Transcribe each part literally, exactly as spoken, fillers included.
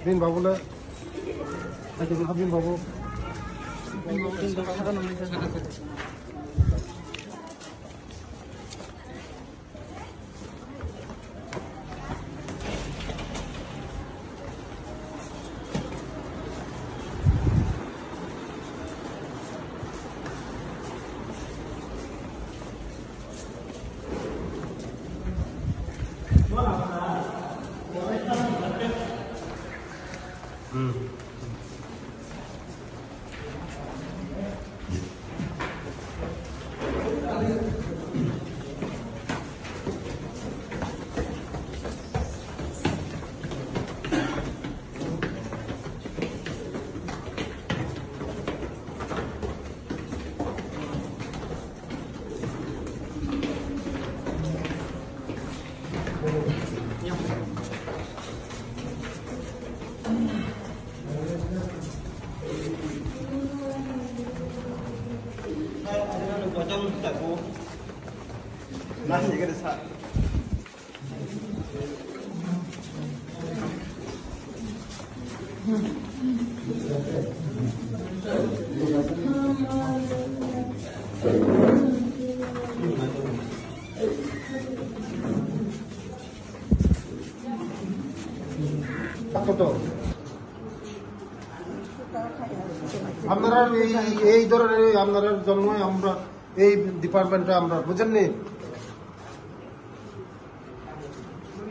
Bin babu le. Bin babu. আপনারা এই, এই ধরনের, আপনারা জন্মই আমরা এই ডিপার্টমেন্টে আমরা, বুঝেননি?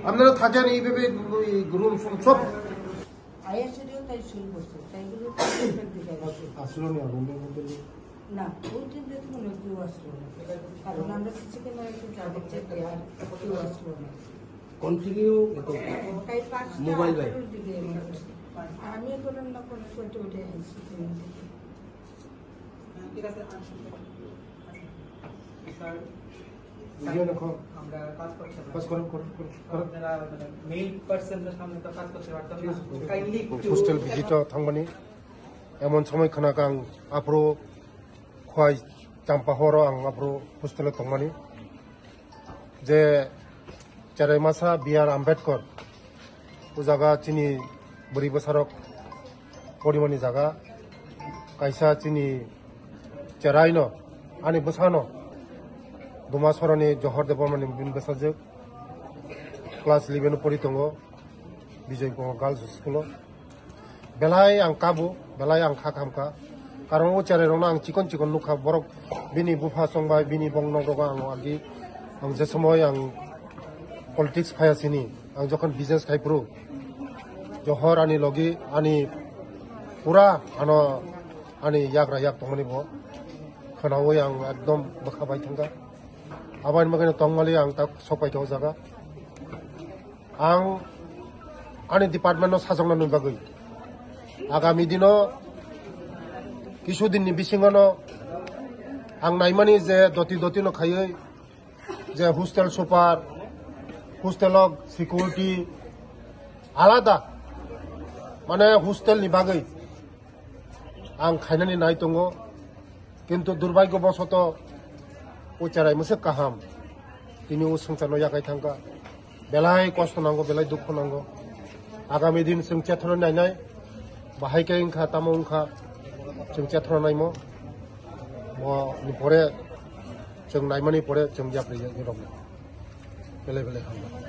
আপনারা থাকেন এইভাবে, ওই রুম ফুম সব। আইএসএডিও তাই শুরু করছে, তাই বলে তো আসলো না, রুমের মধ্যে নেই। না, ওই টিমটা তো মনে হয় কেউ আসলো না, কারণ আমরা সিসি ক্যামেরা একটু যাবো চেক করে, আর কেউ আসলো না। কন্টিনিউ তো তাই পাঁচটা মোবাইল ভাই। আঠারোর দিকে এমন হচ্ছে। আমি তো রান্না করে চলতে উঠে আসছি। ঠিক আছে, আর স্যার, বুঝিয়ে রাখো। আমরা কাজ করছি না। কাজ করো, করো, করো, করো। যারা, মানে, মেইন পার্সনদের সামনে তো কাজ করতে পারতাম না। ঠিক আছে। Kindly একটু হোস্টেল ভিজিটও থাকবানি। এমন সময় খানা কাং আফ্রো খোয়াই চাম্পা হরো আং আফ্রো হোস্টেলে থাকবানি। Je cherai masa B R Ambedkar, o jaga chini bwrwi bwsarok porimani jaga, kaisa chini cherai no, ani bwsano, Duma Soroni Johor Debbarmani bini bwsajwk, class eleven o pori tongo, Bijoy Kumar Girls School o. Belai ang kabo, belai ang kha khamkha. Karon o cherai rokno ang chikon chikon nukha, borok bini bupha chongbai, bini bong nok rogo ang agi. Ang je somoi ang politics phaya sini, ang jokhon business khai phuru, Johor ani logi, ani pura ano ani yagra yak tongmani bo. Khwnaui ang ekdom bwkha bai thangkha. Aboni bagwi tongmali ang tak sok pai tong o jaga. Ang ani department no sajokna nwi bagwi agami dino kisu din ni bisingo no ang naimani je doti doti no khaiwi je hostel super, hostel o security alada, mane hostel ni bagwi ang khainani nai tongo, kintu durbagyo bosoto o cherai mwswk kaham tini o swngcharno yakai thangkha. Belai kosto nango, belai dukhu nango. Agami din chwng chethono nainai, bahai khe wngkha, tamo wngkha, chwng chethono naimo. Bo ni pore chwng naimani pore chwng yapri rok belai belai hambai.